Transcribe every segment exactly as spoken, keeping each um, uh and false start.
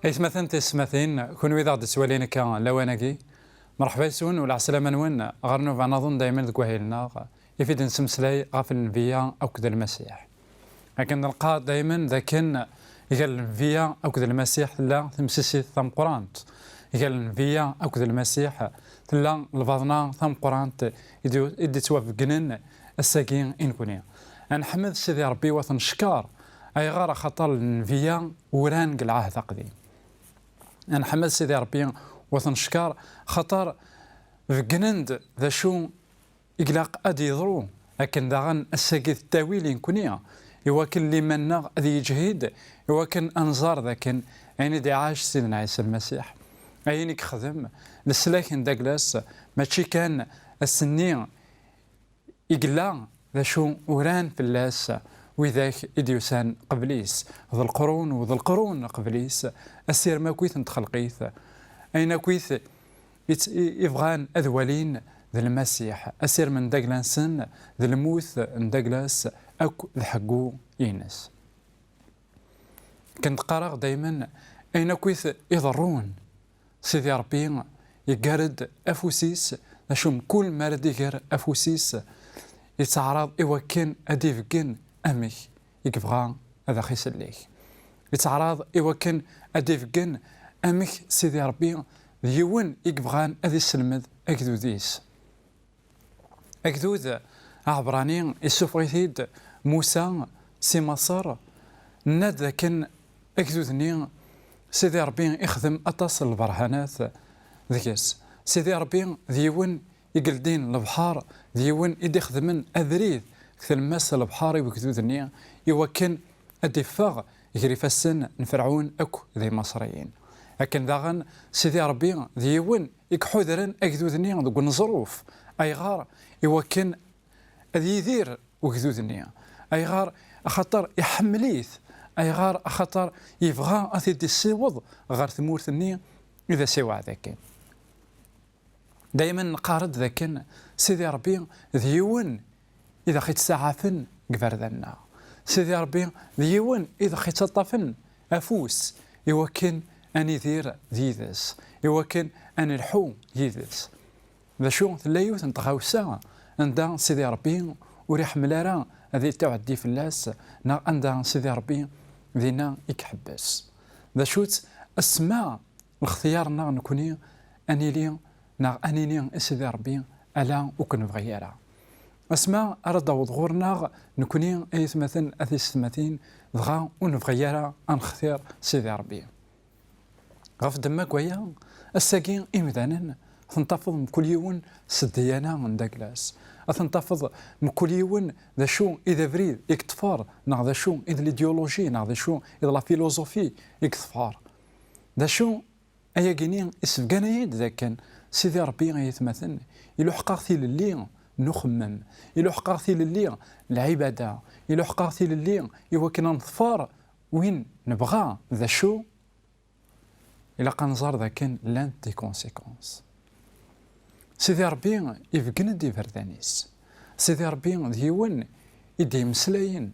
Aytmaten, tiyessetmatin, kunwi d aɣ-d-tettwalin akka lawan-agi, merḥba yes-wen u lɛeslama-nwen ɣer nnuba-nniḍen daymen deg wahil-nneɣ, ifi d-nesmeslay ɣef llenbiya akked Lmasiḥ. Akken neqqar daymen d akken gar llenbiya akked Lmasiḥ tella temsisit tameqqrant, gar llenbiya akked Lmasiḥ tella lbaḍna tameqqrant i d-, i d-yettwabeggnen ass-agi i nekni. Ad neḥmed Sidi Ṛebbi u ad t-neckeṛ. Ayɣer? Axaṭer llenbiya uran deg Lɛahd Aqdim. Ad neḥmed Sidi Ṛebbi u ad t-neckeṛ, axaṭer beggnen-d d acu i ilaq ad yeḍru, akken daɣen ass-agi d ttawil i nekni, i wakken liman-nneɣ ad yeǧhid, i wakken ad nẓer d akken ayen i d-iɛac Sidna Ɛisa Lmasiḥ, ayen i yexdem, leslak n Daglas, mačči kan ass-nni i yella, d acu uran fell-as widak i d-yusan qbel-is, d leqrun u d leqrun qbel-is, asirem akkit n txelqit, ayen akkit i tt-, i, i bɣan ad walin d Lmasiḥ, asirem n Dagla-nsen, d lmut n Daglas akk d ḥeggu-ines. Akken d-qqareɣ daymen, ayen akkit iḍerrun, Sidi Ṛebbi yeggar-d afus-is, d acu mkul mi ara d-iger afus-is, yettɛaraḍ i wakken ad d-ibeggen amek i yebɣa ad aɣ-isellek. Yettɛaraḍ i wakken ad d-ibeggen amek Sidi Ṛebbi d yiwen i yebɣan ad isselmed agdud-is. Agdud aɛebṛani issufeɣ-it-id Musa si Maṣer, nna-d dakken agdud-nni Sidi Ṛebbi ixdem aṭas n lberhanat deg-s. Sidi Ṛebbi d yiwen i yeldin lebḥer, d yiwen i d-ixedmen abrid deg tlemmast n lebḥer i wegdud-nni, i wakken ad d-iffeɣ gar ifassen n Ferɛun akk d Imaṣriyen. Akken daɣen, Sidi Ṛebbi d yiwen i iḥudren agdud-nni deg uneẓruf. Ayɣer? I wakken ad yidir ugdud-nni. Ayɣer? Axaṭer iḥemmel-it. Ayɣer? Axaṭer yebɣa ad t-id-issiweḍ ɣer tmurt-nni i d as-iweɛd akken. Daymen neqqar-d dakken Sidi Ṛebbi d yiwen i d aɣ-ittsaɛafen deg iberdan-nneɣ. Sidi Ṛebbi d yiwen i d aɣ-ittaṭṭafen afus i wakken ad nidir d yid-s, i wakken ad nelḥu yid-s. D acu, tella yiwet n tɣawsa anda Sidi Ṛebbi ur iḥemmel ara ad itɛeddi fell-as, neɣ anda Sidi Ṛebbi dinna i iḥebbes. D acu-tt? Asma lextyar-nneɣ nekni ad nili neɣ ad nini i Sidi Ṛebbi, ala, ur k-nebɣi ara. Asma ara d-taweḍ ɣur-neɣ nekni, ay atmaten, a tisetmatin, dɣa ur nebɣi ara ad nextir Sidi Ṛebbi. Ɣef ddemma n waya, ass-agi imdanen ad ten-tafeḍ mkul yiwen s ddyana n Daglas. Ad ten-tafeḍ mkul yiwen d acu i d abrid i yeṭṭfer, neɣ d acu i d l'idéologie, neɣ d acu i d la philosophie i yeṭṭfer. D acu ayagini isebgan-iyi-d dakken Sidi Ṛebbi, ay atmaten, iluḥeq-aɣ tilelli n uxemmem, iluḥeq-aɣ tilelli n lɛibada, iluḥeq-aɣ tilelli i wakken ad neḍfer win nebɣa. D acu? Ilaq ad nẓer dakken llant des conséquences. Sidi Ṛebbi ibeggen-d iberdan-is. Sidi Ṛebbi d yiwen i d-yemmeslayen.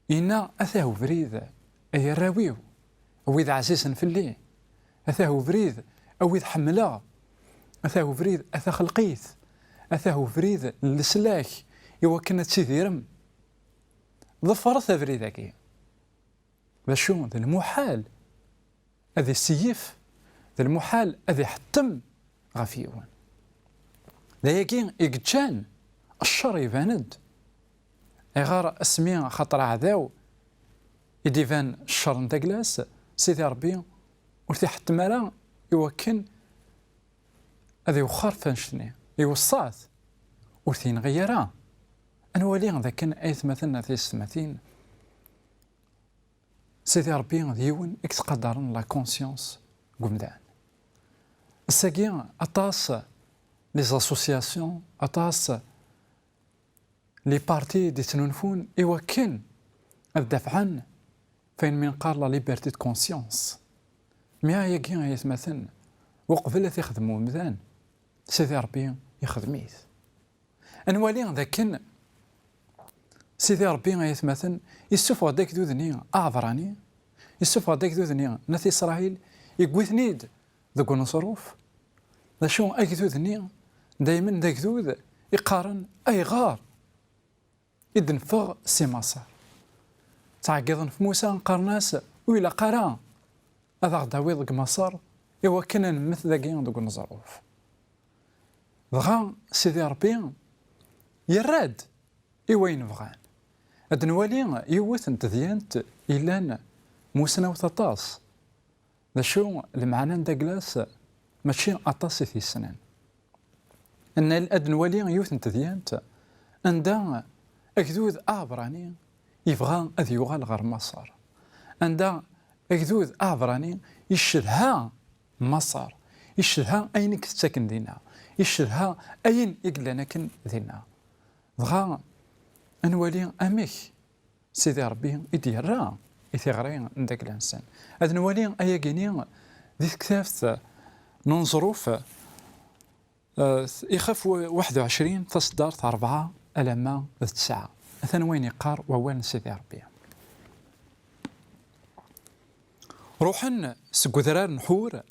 Yenna: "Atah ubrid, ay arraw-iw, a wid ɛzizen fell-i. Atah ubrid, a wid ḥemmleɣ. Atah ubrid, a taxelqit. Atah ubrid n leslak, i wakken ad tidirem. Ḍefret abrid-agi." D acu? D lmuḥal ad iseyyef, d lmuḥal ad iḥettem ɣef yiwen. D ayagi i yeǧǧan ccer iban-d. Ayɣer? Asmi axaṭer aɛdaw i d-iban ccer n Daglas, Sidi Ṛebbi ur t-iḥettem ara i wakken ad iwexxer ɣef annect-nni. Iweṣṣa-t, ur t-yenɣi ara. Ad nwali dakken, ay atmaten, a tisetmatin, Sidi Ṛebbi d yiwen i yettqadaren la conscience n umdan. Ass-agi, aṭas les associations, aṭas les partis d-ittnunfun i wakken ad dafɛen f ayen mi neqqar la liberté de conscience. Mi ayagi, ay atmaten, uqbel ad t-ixdem umdan, Sidi Ṛebbi ixdem-it. Ad nwali dakken Sidi Ṛebbi, ay atmaten, issufeɣ-d agdud-nni aɛebṛani, Yessufeɣ-d agdud-nni n At Isṛayil, yewwi-ten-id deg uneẓruf. D acu agdud-nni? Daymen d agdud iqqaren: "Ayɣer i d-neffeɣ si Maṣer?" Ttɛeggiḍen ɣef Musa, qqaren-as: "Ur ilaq ara ad aɣ-d-tawiḍ deg Maṣer i wakken ad nemmet dagi deg uneẓruf." Dɣa Sidi Ṛebbi yerra-d i wayen bɣan. Ad nwali yiwet n tedyant yellan musnawt aṭas. D acu lmeɛna n Douglas? Mačči aṭas i t-yessnen. Ad nwali yiwet n tedyant anda agdud aɛebrani yebɣa ad yuɣal ɣer Maṣer, anda agdud aɛebrani yeccedha Maṣer, yeccedha ayen i yettaken dinna, yeccedha ayen i yellan akken dinna. Dɣa ad nwali amek Sidi Ṛebbi i d-yerra i tiɣri n Douglas. Ad nwali ayagi-ni di tektabt n Uneẓruf, eh, ixef waḥed u ɛecrin, taṣeddart rebɛa alamma d tesɛa. Atan wayen yeqqar wawal n Sidi Ṛebbi. Ruḥen seg udrar n Ḥur,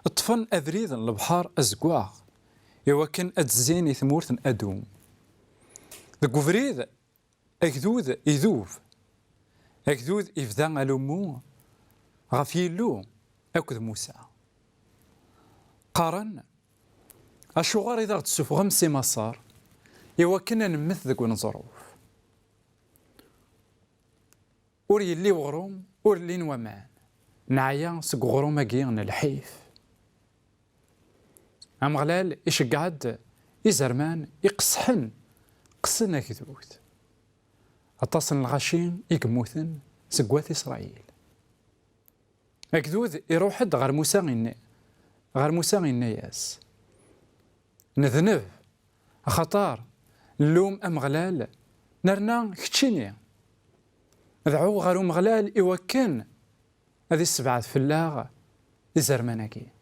ṭṭfen abrid n lebḥer azeggaɣ, iwakken ad d-zzin i tmurt n Adum. Deg ubrid, agdud idub. Agdud ibda alummu ɣef Yillu akked Musa. Qqaren: "Acuɣer i d aɣ-d-tessufɣem si Maṣer i wakken ad nemmet deg uneẓruf? Ur yelli weɣrum, ur llin waman. Neɛya seg uɣrum-agi n lḥif." Ameɣlal iceggeɛ-d izerman iqesḥen, qqsen agdud. Aṭas n lɣaci i yemmuten seg wat Isṛayil. Agdud iruḥ-d ɣer Musa, inna-, ɣer Musa, inna-yas: "Nedneb, axaṭer nlum Ameɣlal, nerna keččini. Dɛu ɣer Umeɣlal i wakken ad issebɛed fell-aɣ izerman-agi."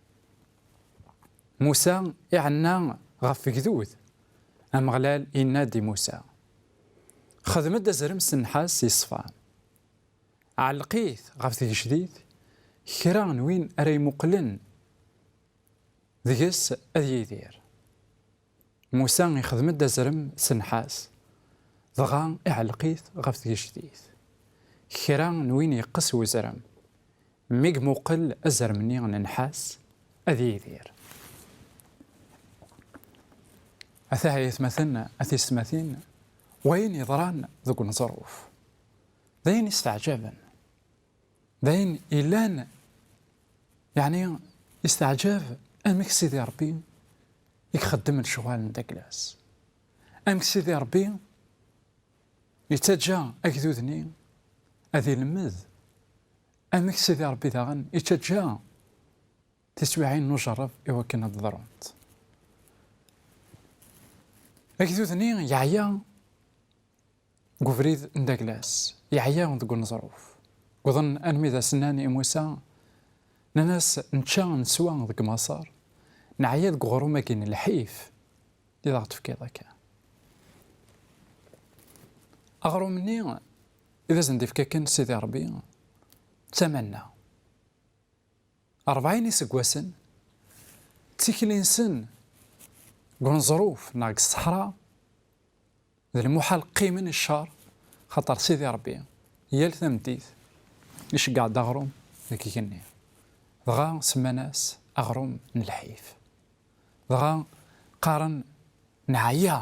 Musa iɛenna ɣef wegdud. Ameɣlal yenna-d i Musa: "Xdem-d azrem s nnḥas yeṣfan. Ɛelleq-it ɣef tgejdit, kra n win ara imuqlen deg-s ad yidir." Musa ixdem-d azrem s nnḥas, dɣa iɛelleq-it ɣef tgejdit. Kra n win yeqqes uzrem, mi imuqel azrem-nni n nnḥas, ad yidir. Atah ay atmaten, a tisetmatin, wayen yeḍran deg uneẓruf d ayen isteɛjaben. D ayen yellan, yeɛni, yesteɛjab amek Sidi Ṛebbi i ixeddem lecɣal n Douglas. Amek Sidi Ṛebbi yettaǧǧa agdud-nni ad ilemmed. Amek Sidi Ṛebbi daɣen yettaǧǧa tiswiɛin n ujerreb i wakken ad ḍrunt. Agdud-nni yeɛya deg ubrid n Douglas, yeɛya deg uneẓruf. Wwḍen almi d as-nnan i Musa, nnan-as: "Nečča, neswa deg Maṣer, neɛya deg uɣrum-agi n lḥif i d aɣ-d-tefkiḍ akka." Aɣrum-nni i d asen-d-ifka kan Sidi Ṛebbi d tamanna. Ṛebɛin iseggasen, d tikli-nsen deg uneẓruf neɣ deg ṣṣeḥra, d lmuḥal qqimen i ccer, xaṭer Sidi Ṛebbi yal tameddit iceggeɛ-d aɣrum deg igenni. Dɣa semman-as aɣrum n lḥif. Dɣa qqaren: "Neɛya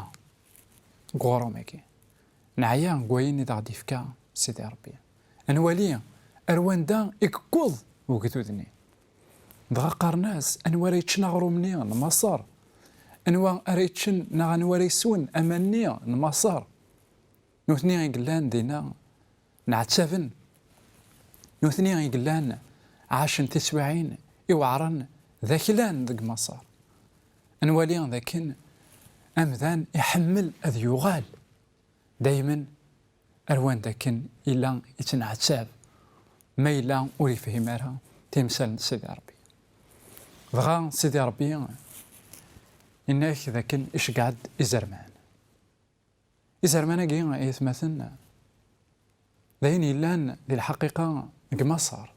deg uɣrum-agi. Neɛya deg wayen i d aɣ-d-ifka Sidi Ṛebbi. Ad nwali ar wanda i yewweḍ ugdud-nni." Dɣa qqaren-as: "Anwa ara yeččen aɣrum-nni n Maṣer? Anwa ara yeččen neɣ anwa ara yeswen aman-nni n Maṣer?" Nutni i yellan dinna nɛettaben. Nutni i yellan ɛacen tiswiɛin iweɛren d aklan deg Maṣer. Ad nwali dakken amdan iḥemmel ad yuɣal. Daymen ar wanda akken yella yettneɛtab ma yella ur yefhim ara timsal n Sidi Ṛebbi. Dɣa Sidi Ṛebbi yenna-ak dakken iceggeɛ-d izerman. Izerman-agi, ay atmaten, d ayen yellan di lḥaqiqa deg Maṣer.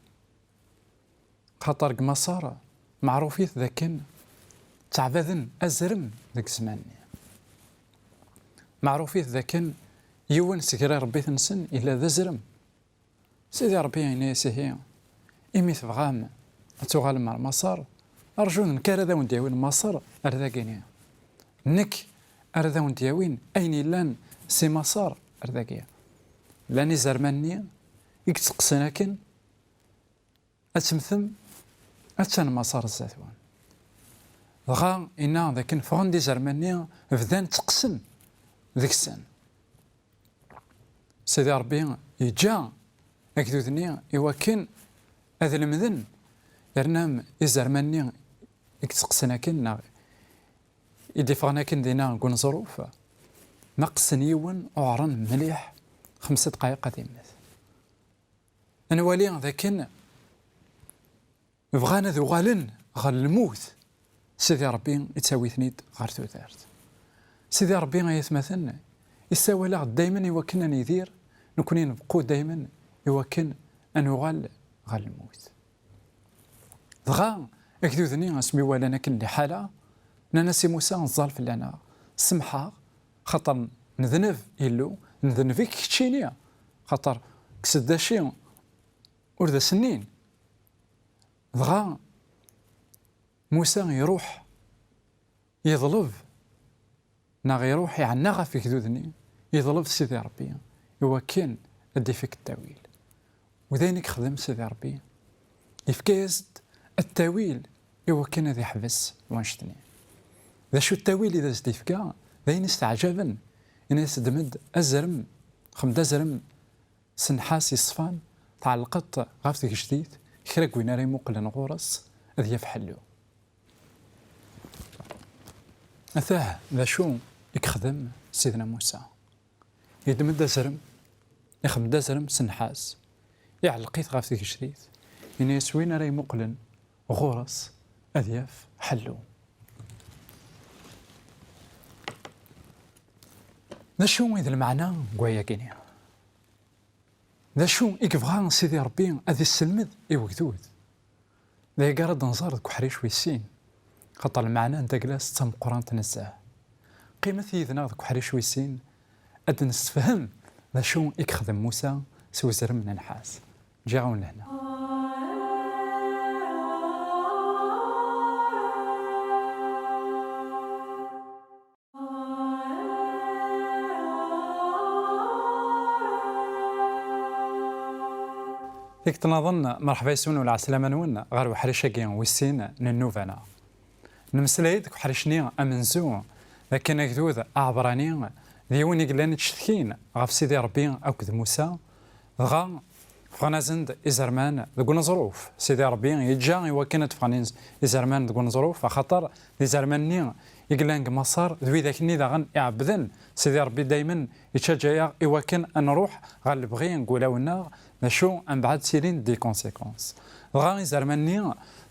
Xaṭer deg Maṣer, meɛrufit d akken ttɛebaden azrem deg zzman-nni. Meɛrufit d akken yiwen seg irebbiten-nsen yella d azrem. Sidi Ṛebbi yenna-yas: "Ihi, imi tebɣam ad tuɣalem ar Maṣer, rju d nekk ara d awen-d-yawin Maṣer ar dagi-ni. Nekk ara d awen-d-yawin ayen yellan si Maṣer ar dagi." Llan izerman-nni i yetteqqsen akken ad temmtem, attan Maṣer zdat-wen. Dɣa inna d akken ffɣen-d izerman-nni, bdan tteqqsen deg-sen. Sidi Ṛebbi yeǧǧa agdud-nni i wakken ad lemden, yerna izerman-nni i yetteqqsen akken, neɣ i d-iffɣen akken dinna deg uneẓruf, ma qessen yiwen, uɛren mliḥ, xemsa dqayeq ad immet. Ad nwali d akken bɣan ad uɣalen ɣer lmut, Sidi Ṛebbi ittawi-ten-id ɣer tudert. Sidi Ṛebbi, ay atmaten, issawal-aɣ-d daymen i wakken ad nidir, nekkni nbeqqu daymen i wakken ad nuɣal ɣer lmut. Dɣa agdud-nni, asmi walan akken liḥala, nnan-as i Musa: "Ẓẓal fell-aneɣ, semḥ-aɣ, xaṭer nedneb Illu, nedneb-ik keččini, xaṭer deg tseddaci ur d as-nnin." Dɣa Musa iruḥ yeḍleb, neɣ iruḥ iɛenna ɣef igduden-nni, yeḍleb Sidi Ṛebbi i wakken ad d-ifk ttawil. U d ayen i yexdem Sidi Ṛebbi, yefka-yas-d ttawil i wakken ad iḥbes wanect-nni. D acu ttawil i d as-d-ifka? D ayen i s-teɛǧaben. Ini-as: "Ddem-d azrem, xdem-d azrem s nnḥas yeṣfan, tɛellqeḍ-t ɣef tgejdit, kra n win ara imuqlen ɣur-s ad yaf ḥellu." Atah d acu i yexdem Sidna Musa. Yeddem-d azrem, ixdem-d azrem s nnḥas, iɛelleq-it ɣef tgejdit, ini-as: "Win ara imuqlen ɣur-s ad yaf ḥellu." D acu i d lmeɛna n wayagi-nni? D acu i yebɣa Sidi Ṛebbi ad isselmed i wegdud? D ayagi ara d-nẓer deg uḥric wis sin, xaṭer lmeɛna n taglazt d tameqqrant nezzeh. Qqimet yid-neɣ deg uḥric wis sin, ad d-nessefhem d acu i yexdem Musa s uzrem n nnḥas. Ǧǧiɣ-awen lehna. Tikkelt nniḍen, merḥba yes-wen u lɛeslama-nwen ɣer uḥric-agi wis sin n nnuba-nneɣ. Nemmeslay-d deg uḥric-nni amenzu d akken agdud aɛebrani d yiwen i yellan ittcetkin ɣef Sidi Ṛebbi akked Musa, dɣa ffɣen-asen-d izerman deg uneẓruf. Sidi Ṛebbi yeǧǧa i wakken ad d-ffɣen iz-, izerman deg uneẓruf, axaṭer d izerman-nni i yellan deg Maṣer, d widak-nni daɣen iɛebbden. Sidi Ṛebbi daymen yettaǧǧa-yaɣ i wakken ad nruḥ ɣer lebɣi n wulawen-nneɣ, d acu, mbeɛd ttilin des conséquences. Dɣa izerman-nni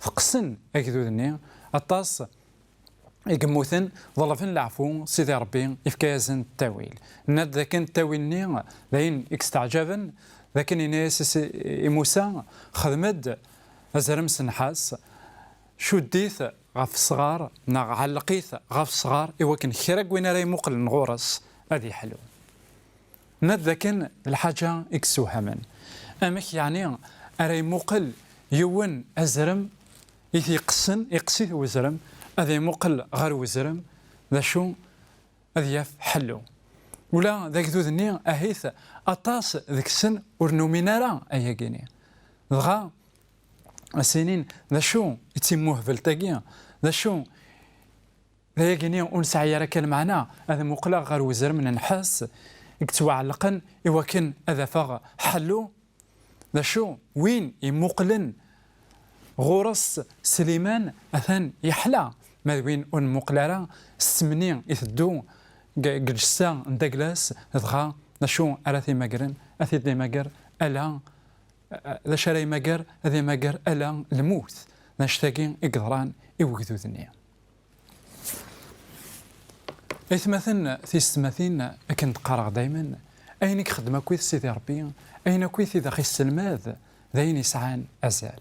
teqqsen agdud-nni, aṭas i yemmuten, ḍelben leɛfu, Sidi Ṛebbi ifka-yasen ttawil. Nnan-d dakken ttawil-nni d ayen i yesteɛǧaben, d akken yenna-yas i Si-, i Musa: "Xdem-d azrem s nnḥas, cudd-it ɣef ṣṣɣar, neɣ ɛelleq-it ɣef ṣṣɣar, i wakken kra n win ara imuqlen ɣur-s ad iḥlu." Nnan-d dakken d lḥaǧa i yessewhamen. Amek yeɛni ara imuqel yiwen azrem i t-iqessen, iqes-it wezrem, ad imuqel ɣer wezrem, d acu, ad yaf ḥellu? Ula d agdud-nni, ahit aṭas deg-sen ur numin ara ayagi-nni. Dɣa, a s-inin, d acu i d timmuhbelt-agi? D acu d ayagi-nni ur nesɛi ara kan lmeɛna, ad muqleɣ ɣer wezrem n nnḥas i yettwaɛellqen i wakken ad afeɣ ḥellu? D acu, win imuqlen ɣur-s s liman atan yeḥla, ma d win ur nmuqel ara s ssem-nni iteddu deg, deg lǧessa n Daglas, dɣa d acu ara t-imagren? Ad t-id-imager ala, d acu ara imager? Ad imager ala lmut. D annect-agi i yeḍran i wegdud-nni. Aytmaten, tisetmatin, akken d-qqareɣ daymen, ayen i yexdem akkit Sidi Ṛebbi, ayen akkit i d aɣ-isselmad, d ayen yesɛan azal.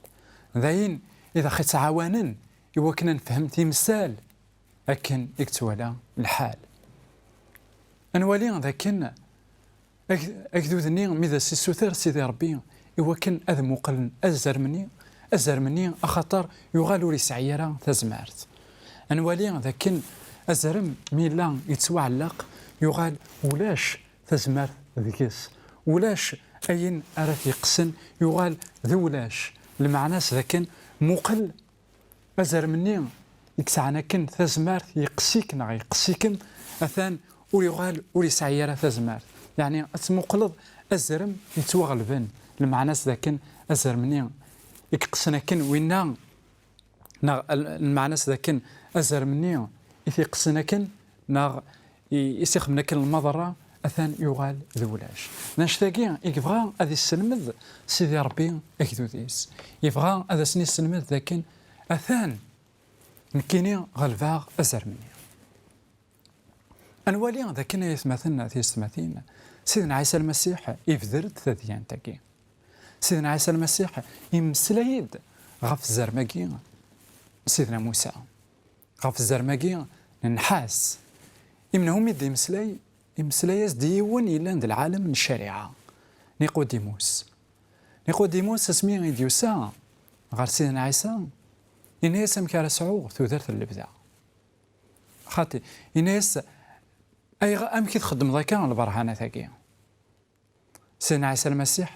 D ayen i d aɣ-ittɛawanen i wakken ad nefhem timsal akken i yettwala lḥal. Ad nwali d akken ag-, agdud-nni mi d as-issuter Sidi Ṛebbi i wakken ad muqlen azrem-nni, azrem-nni axaṭer yuɣal ur yesɛi ara tazmert. Ad nwali d akken azrem mi yella yettwaɛelleq yuɣal ulac tazmert deg-s, ulac ayen ara t-yeqqsen, yuɣal d ulac. Lmeɛna-s d akken muqel azrem-nni i yesɛan akken tazmert, yeqqes-ik neɣ yeqqes-ikem, atan ur yuɣal ur yesɛi ara tazmert. Yeɛni ad tmuqleḍ azrem yettwaɣelben, lmeɛna-s d akken azrem-nni i yeqqsen akken winna, neɣ al-, lmeɛna-s d akken azrem-nni i t-yeqqsen akken, neɣ i, i s-ixedmen akken lmaḍerra, atan yuɣal d ulac. D annect-agi i yebɣa ad isselmed Sidi Ṛebbi agdud-is. Yebɣa ad asen-isselmed d akken atan nekkini ɣelbeɣ azrem-nni. Ad nwali d akken ay atmaten tiyessetmatin, Sidna Ɛisa Lmasiḥ ibder-d tadyant-agi. Sidna Ɛisa Lmasiḥ yemmeslay-d ɣef tzerm-agi n Sidna Musa, ɣef tzerm-agi n nnḥas. Imenhu mi d-imeslay, imeslay-as-d yiwen yellan d lɛalem n ccariɛa, Niqudimus. Niqudimus, asmi i d-yusa ɣer Sidna Ɛisa, yenna-yas: "Amek ara sɛuɣ tudert n lebda?" Xaṭi, yenna-yas: "Ayɣ-, amek i txeddmeḍ akka lberhanat-agi?" Sidna Ɛisa Lmasiḥ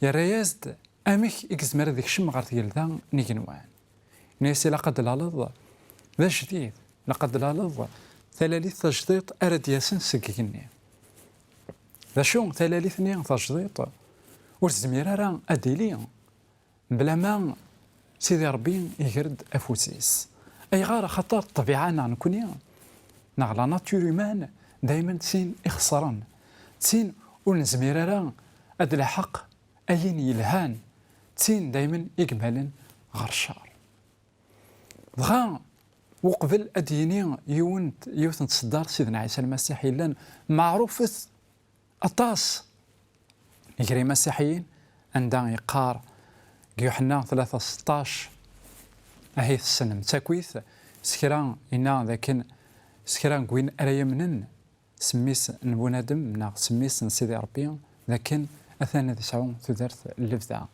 yerra-yas-d amek i yezmer ad ikcem ɣer tgelda n igenwan. Yenna-yas: "Ilaq ad d-tlaleḍ d ajdid, ilaq ad d-tlaleḍ talalit tajdiṭ ara d-yasen seg igenni." D acu talalit-nni tajdiṭ? Ur tezmir ara ad d-tili mebla ma Sidi Ṛebbi iger-d afus-is. Ayɣer? Axaṭer ṭṭbiɛa-nneɣ nekkni, neɣ la nature humaine, daymen d tin ixeṣren, d tin ur nezmir ara ad d-lḥeq ayen yelhan, d tin daymen i yemmalen ɣer ccer. Dɣa, uqbel ad d-yini yiwen, yiwet n tseddart Sidna Ɛisa Lmasiḥ yellan meɛrufet aṭas gar imasiḥiyen, anda yeqqar deg Yuḥenna tlata seṭṭac, ahi tessnem-tt akkit, s kra yenna d akken s kra n win ara yamnen s mmi-s n bunadem neɣ s mmi-s n Sidi Ṛebbi, d akken atan ad yesɛu tudert n lebda.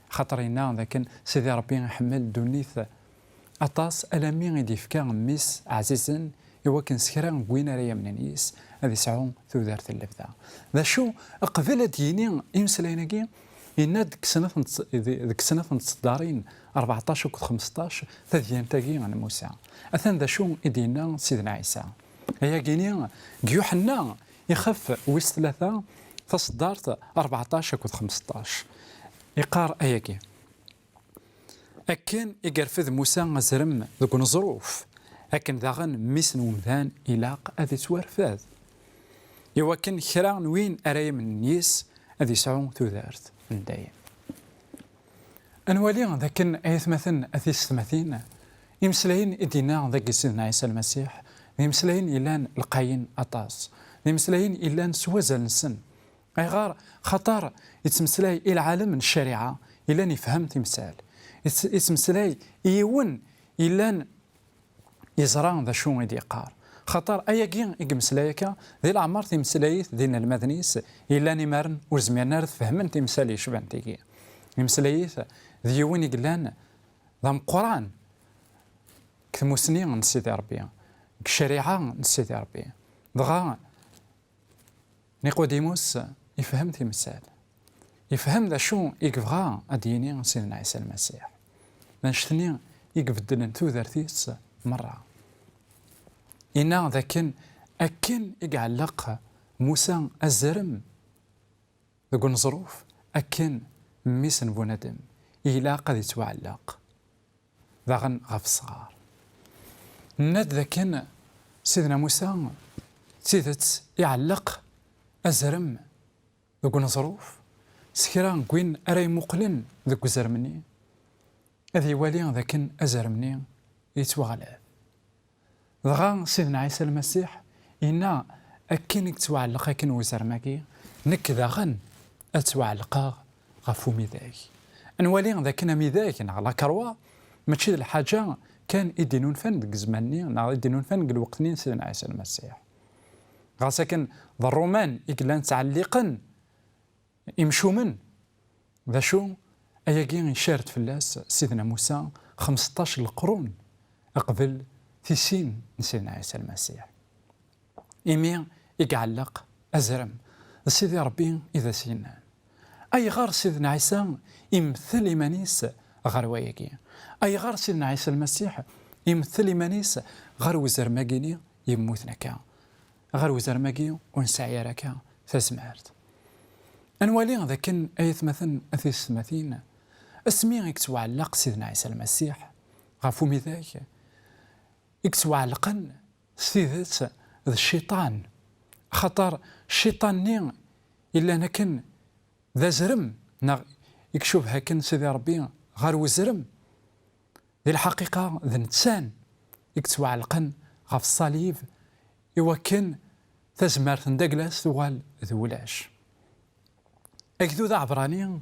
Axaṭer yenna d akken Sidi Ṛebbi iḥemmel ddunit aṭas, alammi i d-yefka mmi-s ɛzizen, i wakken s kra n win ara yamnen yis ad yesɛu tudert n lebda. D acu, qbel ad d-yini imeslayen-agi, yenna-d deg snat n ts-, deg snat n tseddarin, rbeɛṭac akked xmesṭac, tadyant-agi n Musa. Atan d acu i d-yenna Sidna Ɛisa. Ayagini deg Yuḥenna ixef wis tlata, taseddart rbeɛṭac akked xmesṭac. Iqqar ayagi: "Akken i yerfed Musa azrem deg uneẓruf, akken daɣen mmi-s n umdan ilaq ad ittwarfed, i wakken kra n win ara yamnen yis ad yesɛu tudert n dayem." Ad nwali d akken, ay atmaten, a tisetmatin, imeslayen i d-yenna dagi Sidna Ɛisa Lmasiḥ, d imeslayen yellan lqayen aṭas, d imeslayen yellan s wazal-nsen. Ayɣer? Xaṭer yettmeslay i lɛalem n ccariɛa yellan yefhem timsal. Yett-, yettmeslay i yiwen yellan yeẓra d acu i d-yeqqar. Xaṭer ayagi i yemmeslay akka, di leɛmer timeslayit d inelmaden-is yellan imaren ur zmiren ara ad fehmen timsal yecban tigi. Yemmeslay-it d yiwen i yellan d ameqqran deg tmusni n Sidi Ṛebbi, deg ccariɛa n Sidi Ṛebbi. Dɣa Niqudimus ifhem timsal. Ifhem d acu i yebɣa ad d-yini Sidna Ɛisa Lmasiḥ. D annect-nni i ibeddlen tudert-is merra. Yenna d akken, akken i iɛelleq Musa azrem deg uneẓruf, akken mmi-s n bunadem ilaq ad ittwaɛelleq daɣen ɣef ṣṣɣar. Nenna-d dakken Sidna Musa d tidet iɛelleq azrem deg uneẓruf s kra n win ara imuqlen deg uzrem-nni, ad iwali dakken azrem-nni yettwaɣlab. Dɣa Sidna Ɛisa Lmasiḥ yenna: "Akken i yettwaɛelleq akken uzrem-agi, nekk daɣen ad ttwaɛelqeɣ ɣef umidag." Ad nwali dakken amidag neɣ la croix Mačči d lḥaǧa kan i d-inunfan deg zzman-nni neɣ i d-inunfan deg lweqt-nni n Sidna Ɛisa Lmasiḥ. Ɣas akken d Ṛṛuman i yellan ttɛelliqen imcumen, d acu ayagi icar-d fell-as Sidna Musa xmesṭac n leqrun qbel tisin n Sidna Ɛisa Lmasiḥ. Imi i iɛelleq azrem, d Sidi Ṛebbi i d as-yennan. Ayɣer Sidna Ɛisa imettel iman-is ɣer wayagi? Ayɣer Sidna Ɛisa Lmasiḥ imettel iman-is ɣer uzrem-agi-ni yemmuten akka, ɣer uzrem-agi ur nesɛi ara akka tazmert? Ad nwali dakken, ay atmaten, a tisetmatin, asmi i yettwaɛelleq Sidna Ɛisa Lmasiḥ ɣef umidag, i yettwaɛelqen s tidet d cciṭan, axaṭer cciṭan-nni yellan akken d azrem, neɣ i icubeh akken Sidi Ṛebbi ɣer uzrem, di lḥaqiqa d netta i yettwaɛelqen ɣef ṣṣalib, iwakken tazmert n dagla-s tuɣal d ulac. Agdud aɛebṛani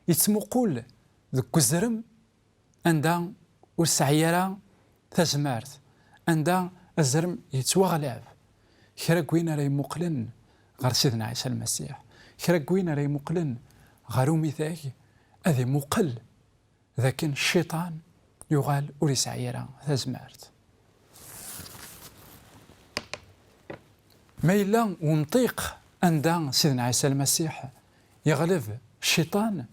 yettmuqul deg uzrem anda ur sɛi ara tazmert, anda azrem yettwaɣlab. Kra n win ara imuqlen ɣer Sidna Ɛisa Lmasiḥ, kra n win ara imuqlen ɣer umidag, ad imuqel d akken cciṭan yuɣal ur yesɛi ara tazmert. Ma yella umṭiq anda Sidna Ɛisa Lmasiḥ yeɣleb cciṭan,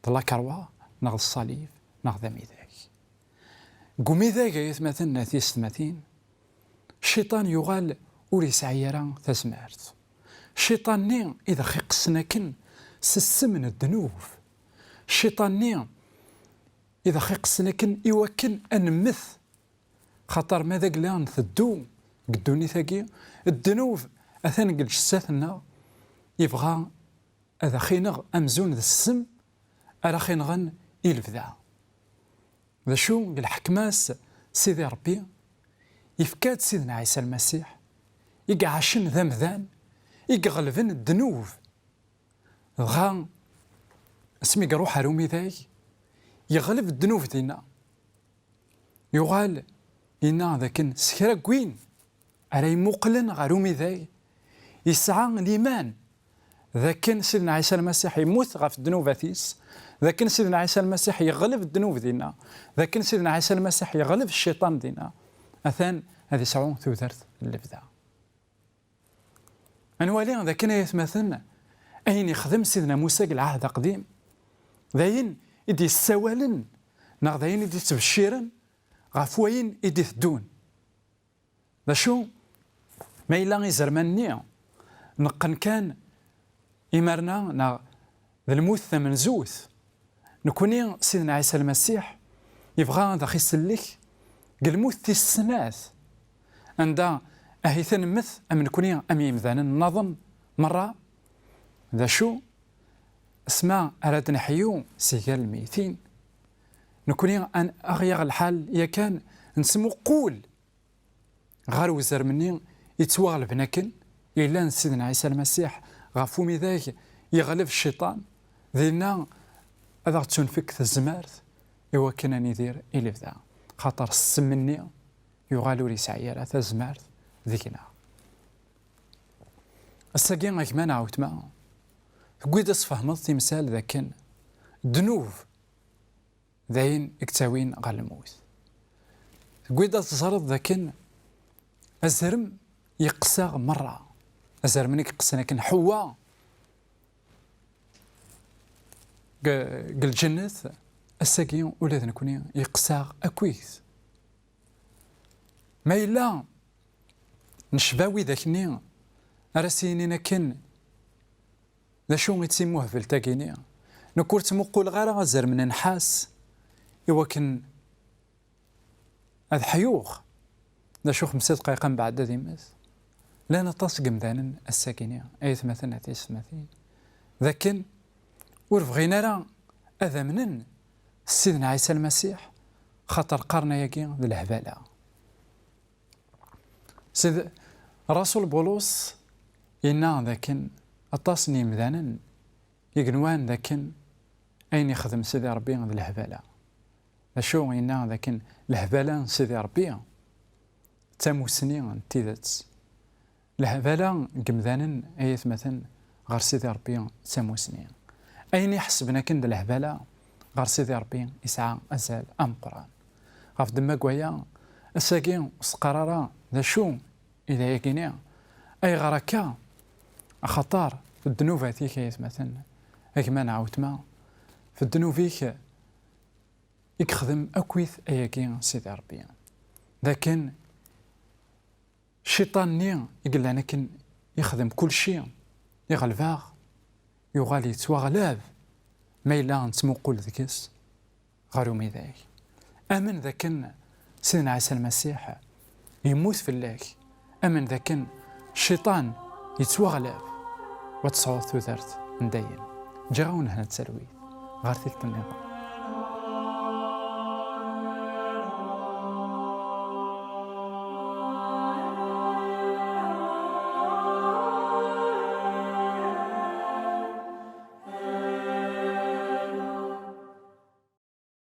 d lakerwa, neɣ d ṣṣalib, neɣ d amidag. Deg umidag, ay atmaten, a tisetmatin, cciṭan yuɣal ur yesɛi ara tazmert. Cciṭan-nni i d aɣ-iqessen akken s ssem n ddnub. Cciṭan-nni i d aɣ-iqessen akken iwakken ad nemmet. Xaṭer ma d agla nteddu deg ddunit-agi, ddnub atan deg lǧessat-nneɣ, yebɣa ad aɣ-ineɣ amzun d ssem ara aɣ-inɣen i lebda. D acu, deg lḥekma-s Sidi Ṛebbi, yefka-d Sidna Ɛisa Lmasiḥ, i iɛacen d amdan, i iɣelben ddnub. Dɣa, asmi iruḥ ar umidag, yeɣleb ddnub dinna. Yuɣal yenna dakken s kra n win ara imuqlen ɣer umidag, yesɛa liman dakken Sidna Ɛisa Lmasiḥ yemmut ɣef ddnubat-is, dakken Sidna Ɛisa Lmasiḥ yeɣleb ddnub dinna, dakken Sidna Ɛisa Lmasiḥ yeɣleb cciṭan dinna, atan ad isɛu tudert n lebda. Ad nwali dakken, ay atmaten, ayen yexdem Sidna Musa deg Lɛahd Aqdim, d ayen i d-yessawalen, neɣ d ayen i d-yettbecciren ɣef wayen i d-iteddun. D acu? Ma yella izerman-nni neqqen kan imarna, neɣ d lmut tamenzut, nekni, Sidna Ɛisa Lmasiḥ yebɣa ad aɣ-isellek deg lmut tis snat, anda ahi-t-an nemmet am nekni am yimdanen nniḍen merra. D acu? Asma ara d-neḥyu si gar lmeytin, nekni ad aɣ-yaɣ lḥal yakan nesmuqul ɣer uzrem-nni yettwaɣelben akken, yellan d Sidna Ɛisa Lmasiḥ ɣef umidag, yeɣleb cciṭan, dinna ad aɣ-d-tunfek tezmert i wakken ad nidir i lebda, xaṭer ssem-nni yuɣal ur yesɛi ara tazmert deg-neɣ. Ass-agi, a gma neɣ a weltma, tewwi-d ad tfehmeḍ timsal d akken ddnub d ayen i yettawin ɣer lmut. Tewwi-d ad teẓreḍ d akken azrem yeqqes-aɣ merra. Azrem-nni yeqqsen akken Ḥewwa deg, deg lǧennet, ass-agi ula d nekni yeqqes-aɣ akkit. Ma yella necba widak-nni ara s-yinin akken d acu i d timuhbelt-agi-ni? Nekk ur ttmuquleɣ ara azrem n nnḥas i wakken ad ḥyuɣ. D acu, xemsa dqayeq mbeɛd ad immet? Llan aṭas n yemdanen ass-agi-ni, ay atmaten, a tisetmatin, d akken ur bɣin ara ad amnen s Sidna Ɛisa Lmasiḥ, xaṭer qqaren ayagi d lehbala. Sid-, Rasul Bulus yenna dakken aṭas n yemdanen i yenwan dakken ayen yexdem Sidi Ṛebbi d lehbala. D acu yenna dakken lehbala n Sidi Ṛebbi d tamusni n tidet? Lehbala n yemdanen, ay atmaten, ɣer Sidi Ṛebbi d tamusni. Ayen iḥesben akken d lehbala, ɣer Sidi Ṛebbi isɛa azal ameqqran. Ɣef ddemma n waya, ass-agi ur s-qqar ara d acu i d ayagi-ni, ayɣer akka? Axaṭer f ddnubat-ik, ay atmaten, a gma neɣ a weltma, f ddnub-ik i yexdem akkit ayagi Sidi Ṛebbi. D akken cciṭan-nni i yellan akken yexdem kulci, iɣleb-aɣ, yuɣal yettwaɣlab ma yella nettmuqul deg-s ɣer umidag. Amen d akken Sidna Ɛisa Lmasiḥ yemmut fell-ak. Amen d akken cciṭan yettwaɣlab, wa tesɛuḍ tudert n dayem. Ǧǧiɣ-awen hna talwit ɣer tikkelt nniḍen.